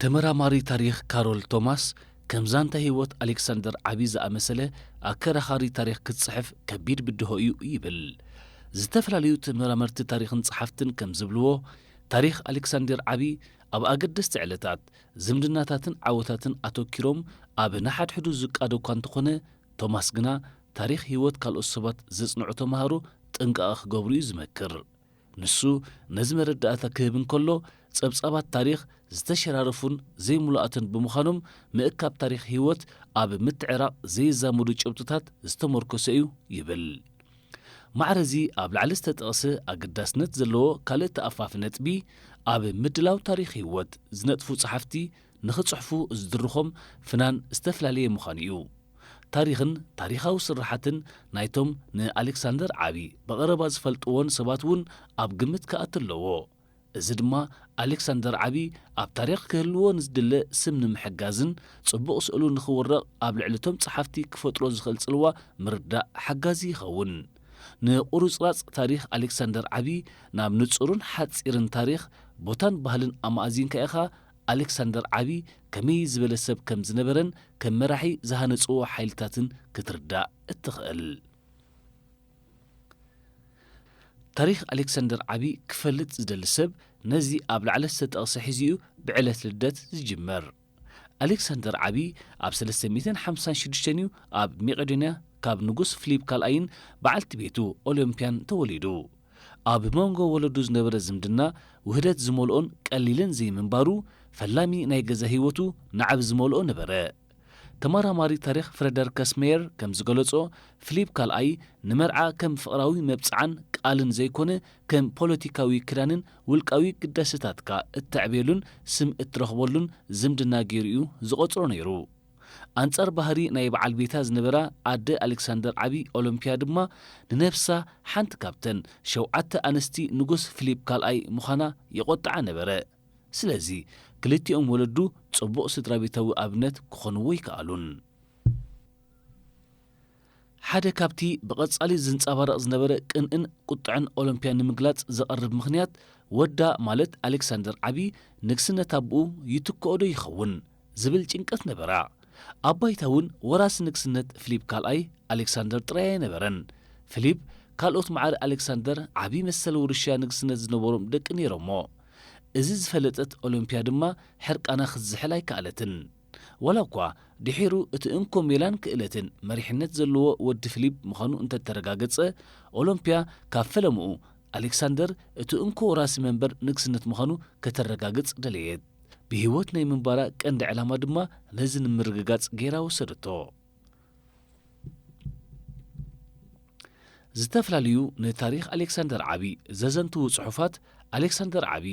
ተመራማሪ ታሪኽ ካሮል ቶማስ፣ ከም ዛንታ ህይወት ኣሌክሳንደር ዓቢ ዝኣመሰለ ኣከራኻሪ ታሪኽ ክትጽሕፍ ከቢድ ብድሆ እዩ ይብል። ዝተፈላለዩ ተመራመርቲ ታሪኽን ጸሓፍትን ከም ዝብልዎ፣ ታሪኽ ኣሌክሳንደር ዓቢ ኣብ ኣገደስቲ ዕለታት፣ ዝምድናታትን ዓወታትን ኣተኪሮም ኣብ ንሓድሕዱ ዝቃዶ እኳ እንተኾነ፣ ቶማስ ግና ታሪኽ ህይወት ካልኦት ሰባት ዘጽንዑ ተማሃሮ ጥንቃቐ ክገብሩ እዩ ዝመክር። ንሱ ነዚ መረዳእታ ክህብ እንከሎ፣ ጸብጻባት ታሪኽ ዝተሸራረፉን ዘይምሉኣትን ብምዃኖም፣ ምእካብ ታሪኽ ህይወት ኣብ ምትዕራቕ ዘይዛመዱ ጭብጥታት ዝተመርኮሰ እዩ ይብል። ማዕረዚ ኣብ ላዕሊ ዝተጠቕሰ ኣገዳስነት ዘለዎ ካልእ ተኣፋፊ ነጥቢ፣ ኣብ ምድላው ታሪኽ ህይወት ዝነጥፉ ጸሓፍቲ ንኽጽሕፉ ዝድርኾም ፍናን ዝተፈላለየ ምዃኑ እዩ። ታሪኽን ታሪኻዊ ስርሓትን ናይቶም ንኣሌክሳንደር ዓቢ ብቐረባ ዝፈልጥዎን ሰባት እውን ኣብ ግምት ክኣቱ ኣለዎ። እዚ ድማ ኣሌክሳንደር ዓቢ ኣብ ታሪኽ ክህልዎ ንዝድለ ስም ንምሕጋዝን ጽቡቕ ስእሉ ንኽውረቕ ኣብ ልዕሊ እቶም ጸሓፍቲ ክፈጥሮ ዝኽእል ጽልዋ ምርዳእ ሓጋዚ ይኸውን። ንቑርጽራጽ ታሪኽ ኣሌክሳንደር ዓቢ ናብ ንጹርን ሓጺርን ታሪኽ፣ ቦታን ባህልን ኣማእዚንካ ኢኻ ኣሌክሳንደር ዓቢ ከመይ ዝበለ ሰብ ከም ዝነበረን ከም መራሒ ዝሃነጽዎ ሓይልታትን ክትርዳእ እትኽእል። ታሪኽ ኣሌክሳንደር ዓቢ ክፈልጥ ዝደሊ ሰብ ነዚ ኣብ ላዕሊ ዝተጠቕሰ ሒዙ እዩ ብዕለት ልደት ዝጅመር። ኣሌክሳንደር ዓቢ ኣብ ሰለስተ ሚእትን ሓምሳን ሽዱሽተን እዩ ኣብ መቄዶንያ ካብ ንጉስ ፊሊፕ ካልኣይን በዓልቲ ቤቱ ኦሎምፕያን ተወሊዱ። ኣብ መንጎ ወለዱ ዝነበረ ዝምድና ውህደት ዝመልኦን ቀሊልን ዘይምንባሩ፣ ፈላሚ ናይ ገዛ ህይወቱ ናዕቢ ዝመልኦ ነበረ። ተመራማሪ ታሪኽ ፍረደርከስ ሜየር ከም ዝገለጾ፣ ፊሊፕ ካልኣይ ንመርዓ ከም ፍቕራዊ መብጽዓን ቃልን ዘይኮነ፣ ከም ፖለቲካዊ ክዳንን ውልቃዊ ግዳሴታትካ እተዕብየሉን ስም እትረኽበሉን ዝምድና ገይሩ እዩ ዝቖጽሮ ነይሩ። ኣንጻር ባህሪ ናይ በዓል ቤታ ዝነበራ ኣደ ኣሌክሳንደር ዓቢ ኦሎምፕያ ድማ፣ ንነብሳ ሓንቲ ካብተን ሸውዓተ ኣንስቲ ንጉስ ፊሊፕ ካልኣይ ምዃና የቖጥዓ ነበረ። ስለዚ፣ ክልቲኦም ወለዱ ጽቡቕ ስድራ ቤታዊ ኣብነት ክኾንዎ ኣይከኣሉን። ሓደ ካብቲ ብቐጻሊ ዝንጸባረቕ ዝነበረ ቅንእን ቁጥዐን ኦሎምፕያ ንምግላጽ ዘቐርብ ምኽንያት፣ ወዳ ማለት ኣሌክሳንደር ዓቢ ንግስነት ኣቦኡ ይትክኦ ዶ ይኸውን ዝብል ጭንቀት ነበራ። ኣብ ባይታ እውን ወራሲ ንግስነት ፊሊፕ ካልኣይ ኣሌክሳንደር ጥራይ ኣይነበረን። ፊሊፕ ካልኦት ማዕረ ኣሌክሳንደር ዓቢ መሰል ውርሻ ንግስነት ዝነበሮም ደቂ ነይሮሞ። እዚ ዝፈለጠት ኦሎምፕያ ድማ ሕርቃና ክትዝሕል ኣይከኣለትን። ዋላ እኳ ድሒሩ እቲ እንኮ ሜላን ክእለትን መሪሕነት ዘለዎ ወዲ ፊሊፕ ምዃኑ እንተተረጋገጸ፣ ኦሎምፕያ ካብ ፈለምኡ ኣሌክሳንደር እቲ እንኮ ወራሲ መንበር ንግስነት ምዃኑ ከተረጋግጽ ደለየት። ብህይወት ናይ ምንባራ ቀንዲ ዕላማ ድማ ነዚ ንምርግጋጽ ገይራ ወሰደቶ። ዝተፈላለዩ ንታሪኽ ኣሌክሳንደር ዓቢ ዘዘንትዉ ጽሑፋት፣ ኣሌክሳንደር ዓቢ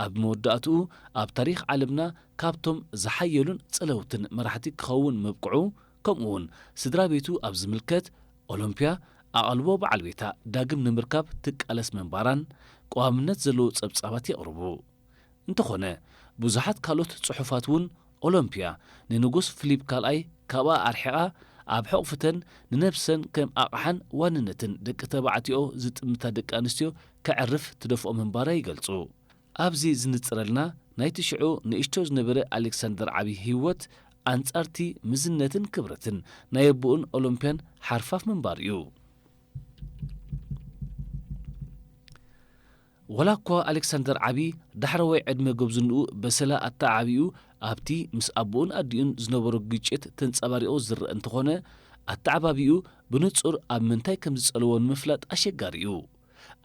ኣብ መወዳእትኡ ኣብ ታሪኽ ዓለምና ካብቶም ዝሓየሉን ጸለውትን መራሕቲ ክኸውን ምብቅዑ፣ ከምኡውን ስድራ ቤቱ ኣብ ዝምልከት፣ ኦሎምፕያ ኣቓልቦ በዓል ቤታ ዳግም ንምርካብ ትቃለስ ምንባራን ቀዋምነት ዘለዎ ጸብጻባት የቕርቡ። እንተኾነ፣ ብዙሓት ካልኦት ጽሑፋት እውን ኦሎምፕያ ንንጉስ ፊሊፕ ካልኣይ ካብኣ ኣርሒቓ፣ ኣብ ሕቑፍተን ንነብሰን ከም ኣቕሓን ዋንነትን ደቂ ተባዕትዮ ዝጥምታ ደቂ ኣንስትዮ ከዕርፍ ትደፍኦ ምንባራ ይገልጹ። ኣብዚ ዝንጽረልና ናይቲ ሽዑ ንእሽቶ ዝነበረ ኣሌክሳንደር ዓቢ ህይወት ኣንጻርቲ ምዝነትን ክብረትን ናይ ኣቦኡን ኦሎምፕያን ሓርፋፍ ምንባር እዩ። ወላ እኳ ኣሌክሳንደር ዓቢ ዳሕረዋይ ዕድመ ገብዝንኡ በሰላ ኣተዓባቢኡ ኣብቲ ምስ ኣቦኡን ኣዲኡን ዝነበሮ ግጭት ተንጸባሪቑ ዝረአ እንተኾነ፣ ኣተዓባቢኡ ብንጹር ኣብ ምንታይ ከም ዝጸልዎ ንምፍላጥ ኣሸጋሪ እዩ።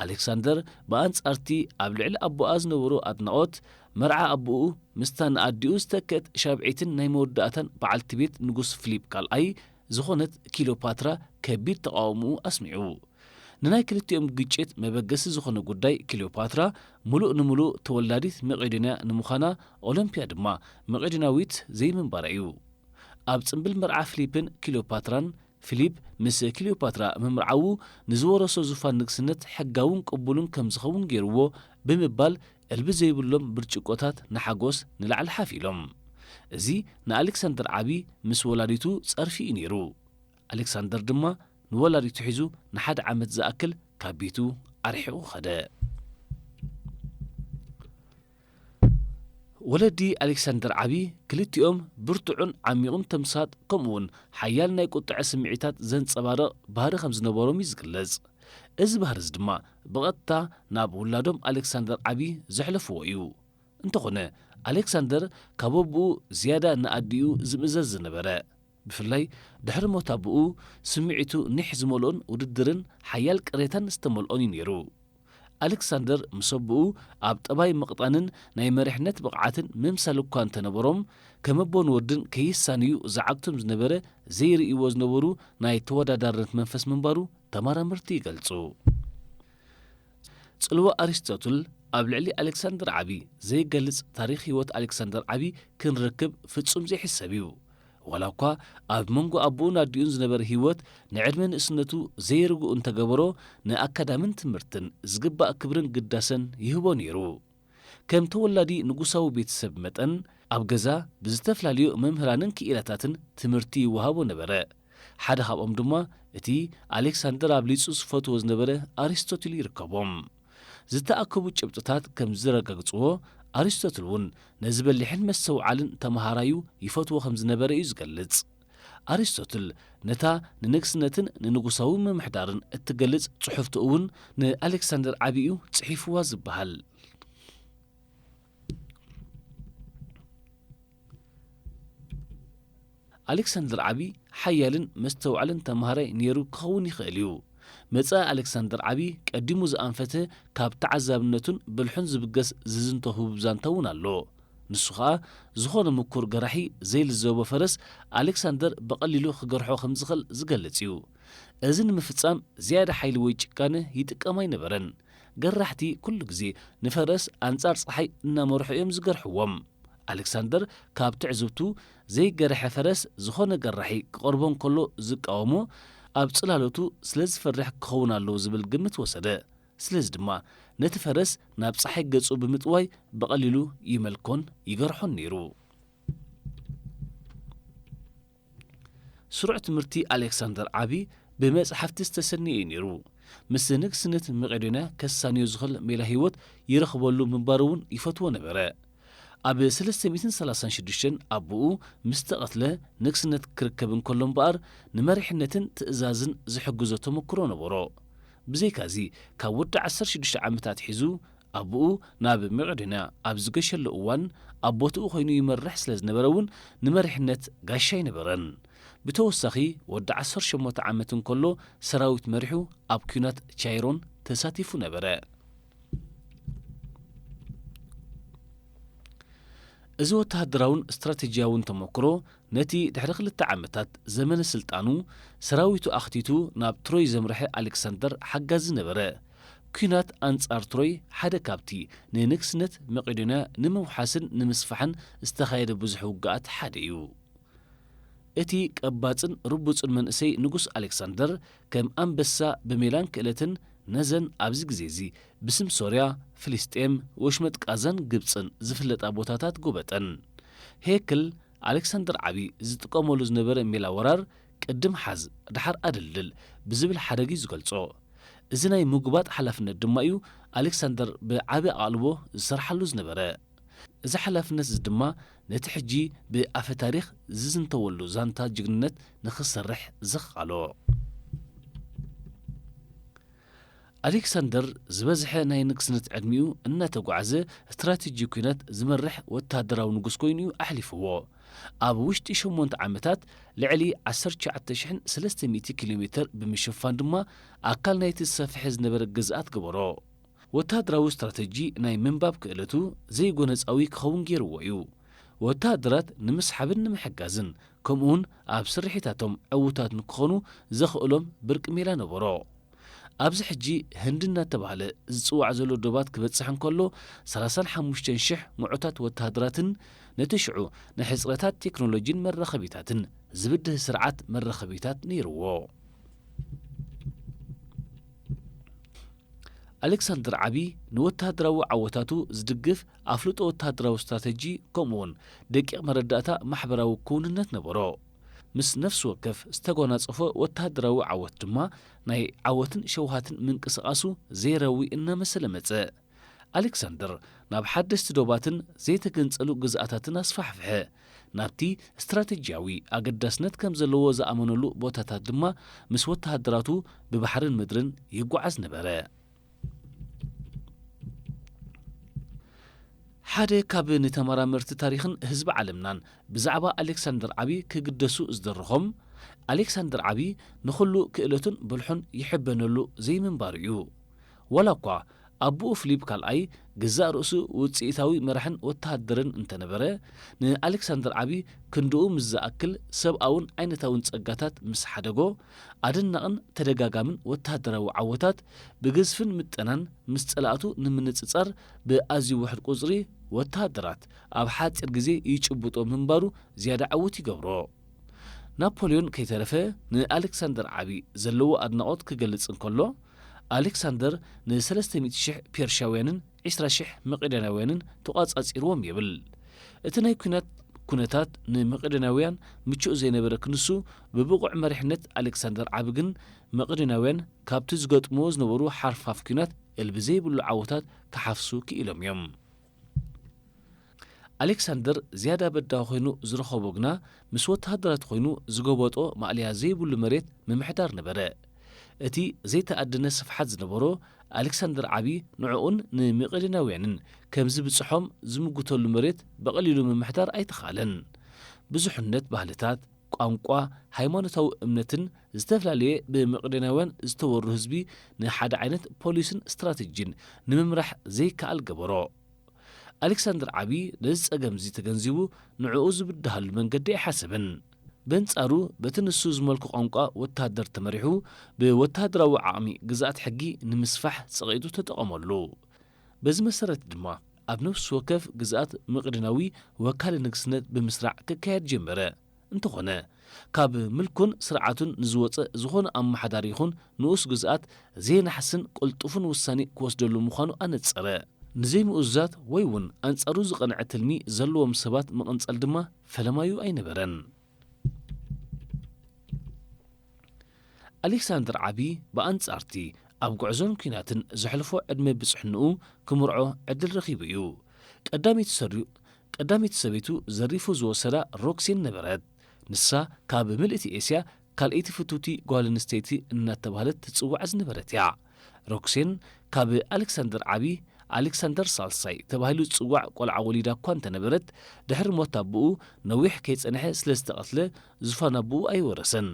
ኣሌክሳንደር ብኣንጻርቲ ኣብ ልዕሊ ኣቦኣ ዝነበሮ ኣድናቖት፣ መርዓ ኣቦኡ ምስታ ንኣዲኡ ዝተክአት ሻብዒትን ናይ መወዳእታን በዓልቲ ቤት ንጉስ ፊሊፕ ካልኣይ ዝኾነት ክሊዮፓትራ ከቢድ ተቓውሞኡ ኣስሚዑ። ንናይ ክልቲኦም ግጭት መበገሲ ዝኾነ ጉዳይ ክሊዮፓትራ ምሉእ ንምሉእ ተወላዲት መቄዶንያ ንምዃና፣ ኦሎምፕያ ድማ መቄዶንያዊት ዘይምንባራ እዩ። ኣብ ጽምብል መርዓ ፊሊፕን ክሊዮፓትራን፣ ፊሊፕ ምስ ክሊዮፓትራ ምምርዓዉ ንዝወረሶ ዙፋን ንግስነት ሕጋውን ቅቡልን ከም ዝኸውን ገይርዎ ብምባል፣ ዕልቢ ዘይብሎም ብርጭቆታት ንሓጎስ ንላዕሊ ሓፍ ኢሎም። እዚ ንኣሌክሳንደር ዓቢ ምስ ወላዲቱ ጸርፊ እዩ ነይሩ። ኣሌክሳንደር ድማ ንወላዲቱ ሒዙ ንሓደ ዓመት ዝኣክል ካብ ቤቱ ኣርሒቑ ኸደ። ወለዲ ኣሌክሳንደር ዓቢ ክልቲኦም ብርቱዕን ዓሚቑን ተምሳጥ፣ ከምኡውን ሓያል ናይ ቁጥዐ ስምዒታት ዘንጸባርቕ ባህሪ ከም ዝነበሮም እዩ ዝግለጽ። እዚ ባህሪ እዚ ድማ ብቐጥታ ናብ ውላዶም ኣሌክሳንደር ዓቢ ዘሕለፍዎ እዩ። እንተኾነ፣ ኣሌክሳንደር ካብ ኣቦኡ ዝያዳ ንኣዲኡ ዝምእዘዝ ዝነበረ፣ ብፍላይ ድሕሪ ሞት ኣቦኡ፣ ስምዒቱ ኒሕ ዝመልኦን ውድድርን ሓያል ቅሬታን ዝተመልኦን እዩ ነይሩ። ኣሌክሳንደር ምስ ኣቦኡ ኣብ ጠባይ ምቕጣንን ናይ መሪሕነት ብቕዓትን ምምሳል እኳ እንተነበሮም፣ ከም ኣቦን ወድን ከይሳንዩ ዝዓግቶም ዝነበረ ዘይርእይዎ ዝነበሩ ናይ ተወዳዳርነት መንፈስ ምንባሩ ተመራመርቲ ይገልጹ። ጽልዋ ኣሪስቶትል ኣብ ልዕሊ ኣሌክሳንደር ዓቢ ዘይገልጽ ታሪኽ ህይወት ኣሌክሳንደር ዓቢ ክንረክብ ፍጹም ዘይሕሰብ እዩ። ዋላ እኳ ኣብ መንጎ ኣቦኡን ኣዲኡን ዝነበረ ህይወት ንዕድመ ንእስነቱ ዘይርግኡ እንተገበሮ፣ ንኣካዳምን ትምህርትን ዝግባእ ክብርን ግዳሰን ይህቦ ነይሩ። ከም ተወላዲ ንጉሳዊ ቤተሰብ መጠን፣ ኣብ ገዛ ብዝተፈላለዩ መምህራንን ክኢላታትን ትምህርቲ ይወሃቦ ነበረ። ሓደ ካብኦም ድማ እቲ ኣሌክሳንደር ኣብሊጹ ዝፈትዎ ዝነበረ ኣሪስቶትል ይርከቦም። ዝተኣከቡ ጭብጥታት ከም ዝረጋግጽዎ፣ ኣሪስቶትል እውን ነዚ በሊሕን መስተውዓልን ተመሃራዩ ይፈትዎ ከም ዝነበረ እዩ ዝገልጽ። ኣሪስቶትል ነታ ንንግስነትን ንንጉሳዊ ምምሕዳርን እትገልጽ ጽሑፍቱ እውን ንኣሌክሳንደር ዓቢ እዩ ጽሒፍዋ ዝበሃል። ኣሌክሳንደር ዓቢ ሓያልን መስተውዓልን ተምሃራይ ነይሩ ክኸውን ይኽእል እዩ። መጻኢ ኣሌክሳንደር ዓቢ ቀዲሙ ዝኣንፈተ፣ ካብ ተዓዛብነቱን ብልሑን ዝብገስ ዝዝንቶ ህቡብ ዛንታ እውን ኣሎ። ንሱ ኸኣ፣ ዝኾነ ምኩር ገራሒ ዘይልዘቦ ፈረስ ኣሌክሳንደር ብቐሊሉ ክገርሖ ከም ዝኽእል ዝገልጽ እዩ። እዚ ንምፍጻም ዝያዳ ሓይሊ ወይ ጭካነ ይጥቀም ኣይነበረን። ገራሕቲ ኩሉ ግዜ ንፈረስ ኣንጻር ጸሓይ እናመርሑ እዮም ዝገርሕዎም። ኣሌክሳንደር ካብ ትዕዝብቱ፣ ዘይገርሐ ፈረስ ዝኾነ ገራሒ ክቐርቦ እንከሎ ዝቃወሞ፣ ኣብ ጽላሎቱ ስለ ዝፈርሕ ክኸውን ኣለዎ ዝብል ግምት ወሰደ። ስለዚ ድማ ነቲ ፈረስ ናብ ጸሓይ ገጹ ብምጥዋይ ብቐሊሉ ይመልኮን ይገርሖን ነይሩ። ስሩዕ ትምህርቲ ኣሌክሳንደር ዓቢ ብመጻሕፍቲ ዝተሰነየ እዩ ነይሩ። ምስ ንግስነት መቄዶንያ ከሳንዮ ዝኽእል ሜላ ህይወት ይረኽበሉ ምንባሩ እውን ይፈትዎ ነበረ። ኣብ ሰለስተ ሚእትን ሰላሳን ሽዱሽተን ኣቦኡ ምስ ተቐትለ፣ ንግስነት ክርከብ እንከሎ እምበኣር፣ ንመሪሕነትን ትእዛዝን ዝሕግዞ ተመክሮ ነበሮ። ብዘይካዚ፣ ካብ ወዲ ዓሰርተ ሽዱሽተ ዓመት ኣትሒዙ ኣቦኡ ናብ መቄዶንያ ኣብ ዝገሸሉ እዋን፣ ኣብ ቦትኡ ኮይኑ ይመርሕ ስለ ዝነበረ እውን፣ ንመሪሕነት ጋሻ ኣይነበረን። ብተወሳኺ፣ ወዲ ዓሰርተ ሸሞንተ ዓመት እንከሎ ሰራዊት መሪሑ ኣብ ኲናት ቻይሮን ተሳቲፉ ነበረ። እዚ ወተሃደራውን ስትራተጂያውን ተመክሮ፣ ነቲ ድሕሪ ክልተ ዓመታት ዘመነ ስልጣኑ ሰራዊቱ ኣኽቲቱ ናብ ትሮይ ዘምርሐ ኣሌክሳንደር ሓጋዚ ነበረ። ኲናት ኣንጻር ትሮይ ሓደ ካብቲ ንንግስነት መቄዶንያ ንምውሓስን ንምስፋሕን ዝተኻየደ ብዙሕ ውግኣት ሓደ እዩ። እቲ ቀባጽን ርቡጽን መንእሰይ ንጉስ ኣሌክሳንደር፣ ከም ኣንበሳ ብሜላን ክእለትን፣ ነዘን ኣብዚ ግዜ እዚ ብስም ሶርያ፣ ፍልስጤም፣ ወሽመጥ ቃዛን ግብጽን ዝፍለጣ ቦታታት ጎበጠን። ሄክል፣ ኣሌክሳንደር ዓቢ ዝጥቀመሉ ዝነበረ ሜላ ወራር፣ ቅድም ሓዝ፣ ደሓር ኣደልድል ብዝብል ሓረግ እዩ ዝገልጾ። እዚ ናይ ምጉባጥ ሓላፍነት ድማ እዩ ኣሌክሳንደር ብዓቢ ኣቓልቦ ዝሰርሓሉ ዝነበረ። እዚ ሓላፍነት እዚ ድማ ነቲ ሕጂ ብኣፈ ታሪኽ ዝዝንተወሉ ዛንታ ጅግንነት ንኽሰርሕ ዘኽኣሎ። ኣሌክሳንደር ዝበዝሐ ናይ ንግስነት ዕድሚኡ እናተጓዕዘ፣ ስትራቴጂ ኲናት ዝመርሕ ወተሃደራዊ ንጉስ ኮይኑ እዩ ኣሕሊፍዎ። ኣብ ውሽጢ ሸሞንተ ዓመታት፣ ልዕሊ ዓሰርተ ትሽዓተ ሽሕን ሰለስተ ሚእቲ ኪሎ ሜተር ብምሽፋን ድማ፣ ኣካል ናይቲ ዝሰፍሐ ዝነበረ ግዝኣት ገበሮ። ወተሃደራዊ ስትራተጂ ናይ ምንባብ ክእለቱ ዘይጎነጻዊ ክኸውን ገይርዎ እዩ። ወተሃደራት ንምስሓብን ንምሕጋዝን፣ ከምኡውን ኣብ ስርሒታቶም ዕዉታት ንክኾኑ ዘኽእሎም ብርቂ ሜላ ነበሮ። ኣብዚ ሕጂ ህንዲ እናተባህለ ዝጽዋዕ ዘሎ ዶባት ክበጽሕ እንከሎ፣ ሰላሳን ሓሙሽተን ሽሕ ምዑታት ወተሃደራትን፣ ነቲ ሽዑ ንሕጽረታት ቴክኖሎጂን መራኸቢታትን ዝብድህ ስርዓት መራኸቢታት ነይርዎ። ኣሌክሳንደር ዓቢ ንወተሃደራዊ ዓወታቱ ዝድግፍ ኣፍልጦ ወተሃደራዊ ስትራተጂ፣ ከምኡውን ደቂቕ መረዳእታ ማሕበራዊ ክውንነት ነበሮ። ምስ ነፍሲ ወከፍ ዝተጓናጸፎ ወተሃደራዊ ዓወት ድማ፣ ናይ ዓወትን ሸውሃትን ምንቅስቓሱ ዘይረዊ እናመሰለ መጸ። ኣሌክሳንደር ናብ ሓደስቲ ዶባትን ዘይተገንጸሉ ግዝኣታትን ኣስፋሕፍሐ። ናብቲ ስትራተጂያዊ ኣገዳስነት ከም ዘለዎ ዝኣመነሉ ቦታታት ድማ ምስ ወተሃደራቱ ብባሕርን ምድርን ይጓዓዝ ነበረ። ሓደ ካብ ንተመራመርቲ ታሪኽን ህዝቢ ዓለምናን ብዛዕባ ኣሌክሳንደር ዓቢ ክግደሱ ዝደረኾም፣ ኣሌክሳንደር ዓቢ ንኹሉ ክእለቱን ብልሑን ይሕበነሉ ዘይምንባሩ እዩ። ዋላ እኳ ኣቦኡ ፊሊፕ ካልኣይ ገዛእ ርእሱ ውጽኢታዊ መራሕን ወተሃደርን እንተነበረ፣ ንኣሌክሳንደር ዓቢ ክንድኡ ምስ ዝኣክል ሰብኣውን ዓይነታውን ጸጋታት ምስ ሓደጎ፣ ኣደናቕን ተደጋጋምን ወተሃደራዊ ዓወታት ብግዝፍን ምጠናን ምስ ጸላእቱ ንምንጽጻር ብኣዝዩ ውሑድ ቁጽሪ ወተሃደራት ኣብ ሓጺር ግዜ ይጭብጦ ምንባሩ ዝያዳ ዕዉት ይገብሮ። ናፖልዮን ከይተረፈ ንኣሌክሳንደር ዓቢ ዘለዎ ኣድናቖት ክገልጽ እንከሎ፣ ኣሌክሳንደር ን300,000 ፔርሽያውያንን 20,000 መቄዶንያውያንን ተቋጻጺርዎም ይብል። እቲ ናይ ኲናት ኩነታት ንመቄዶንያውያን ምቹእ ዘይነበረ ክንሱ፣ ብብቑዕ መሪሕነት ኣሌክሳንደር ዓቢ ግን መቄዶንያውያን ካብቲ ዝገጥምዎ ዝነበሩ ሓርፋፍ ኲናት እልቢ ዘይብሉ ዓወታት ክሓፍሱ ክኢሎም እዮም። ኣሌክሳንደር ዝያዳ በዳሂ ኮይኑ ዝረኸቦ ግና፣ ምስ ወተሃደራት ኮይኑ ዝገበጦ ማእለያ ዘይብሉ መሬት ምምሕዳር ነበረ። እቲ ዘይተኣደነ ስፍሓት ዝነበሮ ኣሌክሳንደር ዓቢ ንዕኡን ንመቄዶንያውያንን ከም ዝብጽሖም ዝምጉተሉ መሬት ብቐሊሉ ምምሕዳር ኣይተኻእለን። ብዙሕነት ባህልታት፣ ቋንቋ፣ ሃይማኖታዊ እምነትን ዝተፈላለየ ብመቄዶንያውያን ዝተወሩ ህዝቢ ንሓደ ዓይነት ፖሊስን ስትራተጂን ንምምራሕ ዘይከኣል ገበሮ። ኣሌክሳንደር ዓቢ ነዚ ጸገም እዚ ተገንዚቡ ንዕኡ ዝብድሃሉ መንገዲ ኣይሓሰበን። በንጻሩ በቲ ንሱ ዝመልኮ ቋንቋ ወተሃደር ተመሪሑ ብወተሃደራዊ ዓቕሚ ግዝኣት ሕጊ ንምስፋሕ ጸቒጡ ተጠቐመሉ። በዚ መሰረት ድማ ኣብ ነፍሲ ወከፍ ግዝኣት መቄዶንያዊ ወካሊ ንግስነት ብምስራዕ ክካየድ ጀመረ። እንተኾነ ካብ ምልኩን ስርዓቱን ንዝወጸ ዝኾነ ኣመሓዳሪ ይኹን ንኡስ ግዝኣት ዘየናሕስን ቅልጡፍን ውሳኔ ክወስደሉ ምዃኑ ኣነጸረ። ንዘይምእዙዛት ወይ እውን ኣንጻሩ ዝቐንዐ ትልሚ ዘለዎም ሰባት ምቕንጻል ድማ ፈለማዩ ኣይነበረን። ኣሌክሳንደር ዓቢ ብኣንጻርቲ ኣብ ጉዕዞን ኲናትን ዘሕልፎ ዕድመ ብጽሕንኡ ክምርዖ ዕድል ረኺቡ እዩ። ቀዳመይቲ ሰሪ-፣ ቀዳመይቲ ሰበይቱ ዘሪፉ ዝወሰዳ ሮክሴን ነበረት። ንሳ ካብ ምልእቲ ኤስያ ካልኣይቲ ፍትውቲ ጓል ኣንስተይቲ እናተባህለት ትጽዋዕ ዝነበረት እያ። ሮክሴን ካብ ኣሌክሳንደር ዓቢ፣ ኣሌክሳንደር ሳልሳይ ተባሂሉ ዝጽዋዕ ቆልዓ ወሊዳ እኳ እንተነበረት፣ ድሕሪ ሞት ኣቦኡ ነዊሕ ከይጸንሐ ስለ ዝተቐትለ፣ ዙፋን ኣቦኡ ኣይወረሰን።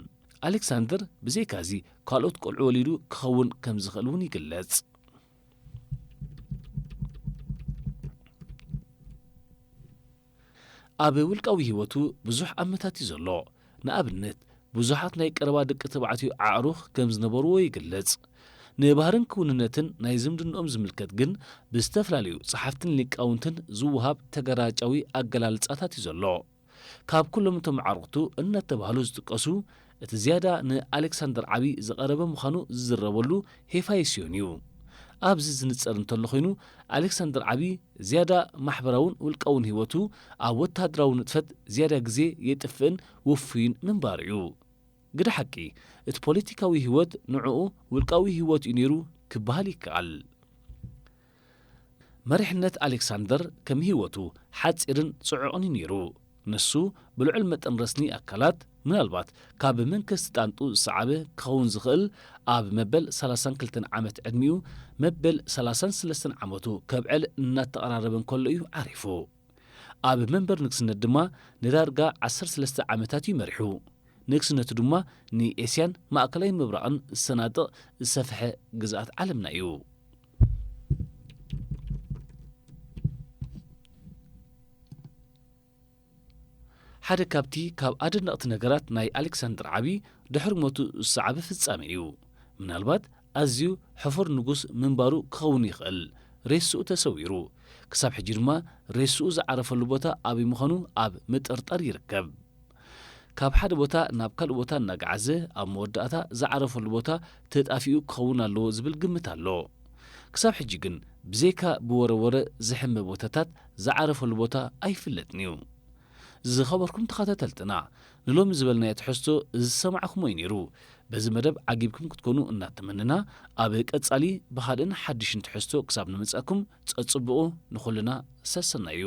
ኣሌክሳንደር ብዘይካዚ ካልኦት ቆልዑ ወሊዱ ክኸውን ከም ዝኽእል እውን ይግለጽ። ኣብ ውልቃዊ ህይወቱ ብዙሕ ኣመታት እዩ ዘሎ። ንኣብነት፣ ብዙሓት ናይ ቀረባ ደቂ ተባዕትዮ ኣዕሩኽ ከም ዝነበርዎ ይግለጽ። ንባህርን ክውንነትን ናይ ዝምድንኦም ዝምልከት ግን ብዝተፈላለዩ ጸሓፍትን ሊቃውንትን ዝወሃብ ተገራጫዊ ኣገላልጻታት እዩ ዘሎ። ካብ ኩሎም እቶም ኣዕሩኽቱ እናተባህሉ ዝጥቀሱ፣ እቲ ዝያዳ ንኣሌክሳንደር ዓቢ ዝቐረበ ምዃኑ ዝዝረበሉ ሄፋይስዮን እዩ። ኣብዚ ዝንጸር እንተሎ ኮይኑ፣ ኣሌክሳንደር ዓቢ ዝያዳ ማሕበራውን ውልቃውን ህይወቱ ኣብ ወተሃደራዊ ንጥፈት ዝያዳ ግዜ የጥፍእን ውፉይን ምንባሩ እዩ። ግደ ሓቂ፣ እቲ ፖለቲካዊ ህይወት ንዕኡ ውልቃዊ ህይወት እዩ ነይሩ ክበሃል ይከኣል። መሪሕነት ኣሌክሳንደር ከም ህይወቱ ሓጺርን ጽዑቕን እዩ ነይሩ። ንሱ ብልዑል መጠን ረስኒ ኣካላት፣ ምናልባት ካብ መንከስቲ ጣንጡ ዝሰዓበ ክኸውን ዝኽእል፣ ኣብ መበል ሰላሳን ክልተን ዓመት ዕድሚኡ፣ መበል ሰላሳን ሰለስተን ዓመቱ ከብዕል እናተቐራረበ እንከሎ እዩ ዓሪፉ። ኣብ መንበር ንግስነት ድማ ንዳርጋ ዓሰርተ ሰለስተ ዓመታት እዩ መሪሑ። ንግስነቱ ድማ ንኤስያን ማእከላይ ምብራቕን ዝሰናጥቕ ዝሰፍሐ ግዝኣት ዓለምና እዩ። ሓደ ካብቲ ካብ ኣደነቕቲ ነገራት ናይ ኣሌክሳንደር ዓቢ ድሕሪ ሞቱ ዝሰዓበ ፍጻሜ እዩ። ምናልባት ኣዝዩ ሕፉር ንጉስ ምንባሩ ክኸውን ይኽእል። ሬስኡ ተሰዊሩ። ክሳብ ሕጂ ድማ ሬስኡ ዝዓረፈሉ ቦታ ኣበይ ምዃኑ ኣብ ምጥርጣር ይርከብ። ካብ ሓደ ቦታ ናብ ካልእ ቦታ እናገዓዘ ኣብ መወዳእታ ዝዓረፈሉ ቦታ ተጣፊኡ ክኸውን ኣለዎ ዝብል ግምት ኣሎ። ክሳብ ሕጂ ግን ብዘይካ ብወረወረ ዝሕመ ቦታታት ዝዓረፈሉ ቦታ ኣይፍለጥን እዩ። ዝኸበርኩም ተኸታተልትና፣ ንሎሚ ዝበልናዮ ትሕዝቶ ዝሰማዕኩሞ እዩ ነይሩ። በዚ መደብ ዓጊብኩም ክትኮኑ እናተመነና፣ ኣብ ቀጻሊ ብኻልእን ሓድሽን ትሕዝቶ ክሳብ ንምጻኩም ጸጽብቑ። ንኹልና ሰሰናዩ።